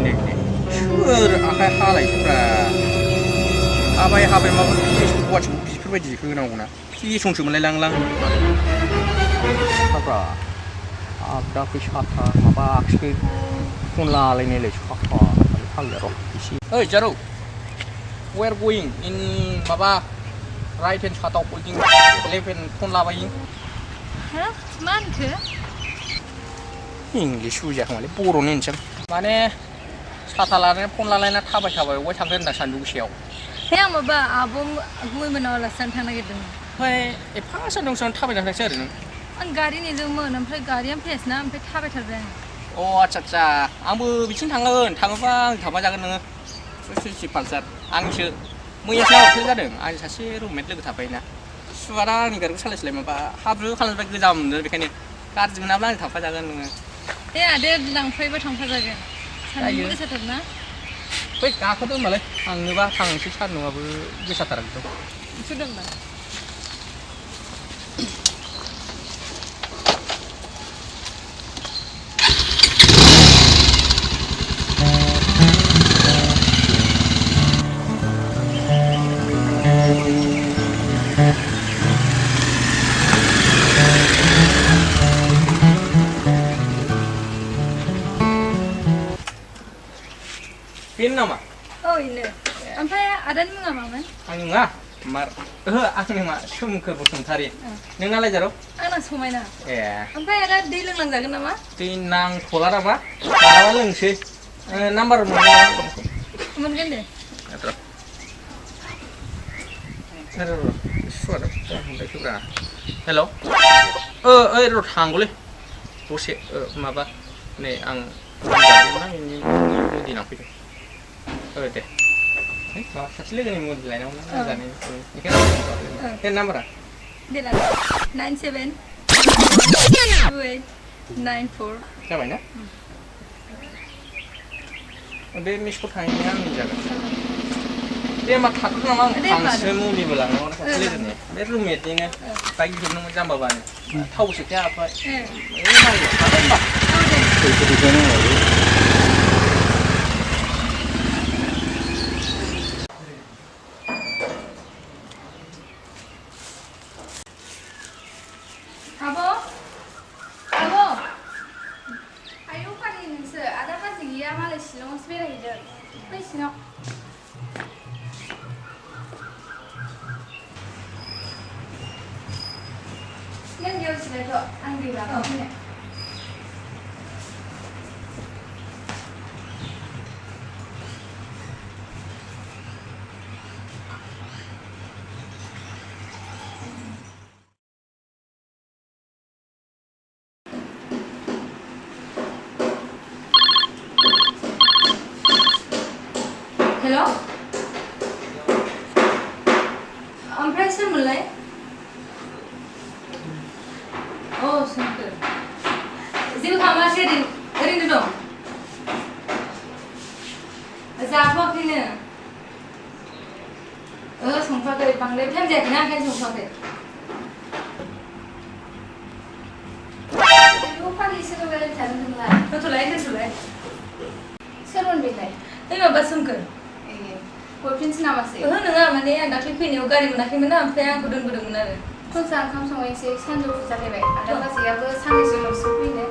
नै सोर आखाइ हालायफ्रा हाबाय माबा फेसबुक वाट्सएप बिफोरबायदि होनांगौना फेसनसो मोनलायलांलां साफ्रा आगदा फैसाथा माबा आखिखै फन लालायनायलाय साफा फाग्ला र' एसे ओइ जारौ वेआर गोयिं इन माबा राइट हेन्ड साटाव होल्डिं 11 फन लाबायिं हो मा होनखो इंलिश बुजियाखै बर'नि होनसै माने साथा लानानै फन लालायना थाबाय अबाय थांगोन होनदां सान्दुं गोसायाव हे आं माबा आब' गुमैमोनाव आलासि जानो थांनो नागिरदोंमोन ओमफ्राय एफा सान्दुं गोसायाव थाबायना थांसै आरो नों आं गारि नेदोंमोन ओमफ्राय गारियानो फैयासैना ओमफ्राय थाबायथारबाय आङो अ आच्छा आंबो बिथिं थांगोन थाङोबा आं थांबा जागोन नोङो सुइसि पालसार आंसो मैयासो हरफैनाय जादों आंनि सासे रुममेट लोगो थाफायोना सुवारा आंनि गारिखौ सालायसलाय माबा हाब्रु खालामबाय गोजाम मोनो बेखायनो गाज्रि मोनाब्ला आं थांफाजागोन नोङो दे आदै लांफैबा थांफाजागोन सान्दुं गोसाथारना फै गाखोदो होमबालाय थांनोबा थांनोसै सान्दुंआबो गोसाथाराखैथ' फैदो होमबा बेनो नामा औ इनो ओमफ्राय आदानि मुङा मामोन आंनि मुङा मार ओहो आंनि मुङा सोमखोर बसुमतारी नोंनालाय जारौ आंना समायना ए ओमफ्राय आदा दै लोंलांजागोन नामा दै नांथ'ला नामा मालाबा लोंसै नाम्बार मोनगोन दे हेल' ओइ र' थांगौलै दसे माबा नै आं मुलि लांफैदों दे माबा सासे लोगोनि मुलि लायनांगौना लोमजानाय बेखायनो दे नाम्बारा दे 972894 जाबाय ना बे मिसखौ थांनाया आंनि जागोन दे होमबा थाथ'दो नामा आं थांसै मुलिबो लांनांगौ सासे लोगोनि बे रुममेटनिनो बाइक बिहरदोंमोन जाम्बाबानो थावबो सोखाया हाबबाय होमबा आयौ फानि नोंसो आदा बाजै गैया मालाय शिलंआवसो बेरायहैदों फै सिङाव नों बेयाव जिरायथ' आं दै लाबोनो हेल' ओमफ्राय सोरमोनलाय अ सोमखोर जेबो खालामाखै ओरैनो दं जाथ'वाखैनो संथ'वाखै बांद्राय टाइम जायाखैना ओंखायनो संथ'वाखै फानि सोरबा रायज्लायबाय थादों नोंलाय दोनथ'लाय सोरमोन बेलाय ओइ माबा सोमखोर बयफ्रेन्डसो नामासै ओहो नङा माने आं दाख्लै फैनायाव गारि मोनाखैमोन ना ओमफ्राय आंखौ दोनबोदोंमोन आरो फुंजा ओंखाम संहैनोसै सानजौफु जालायबाय आदा बाजैयाबो साननैसो उनावसो फैनो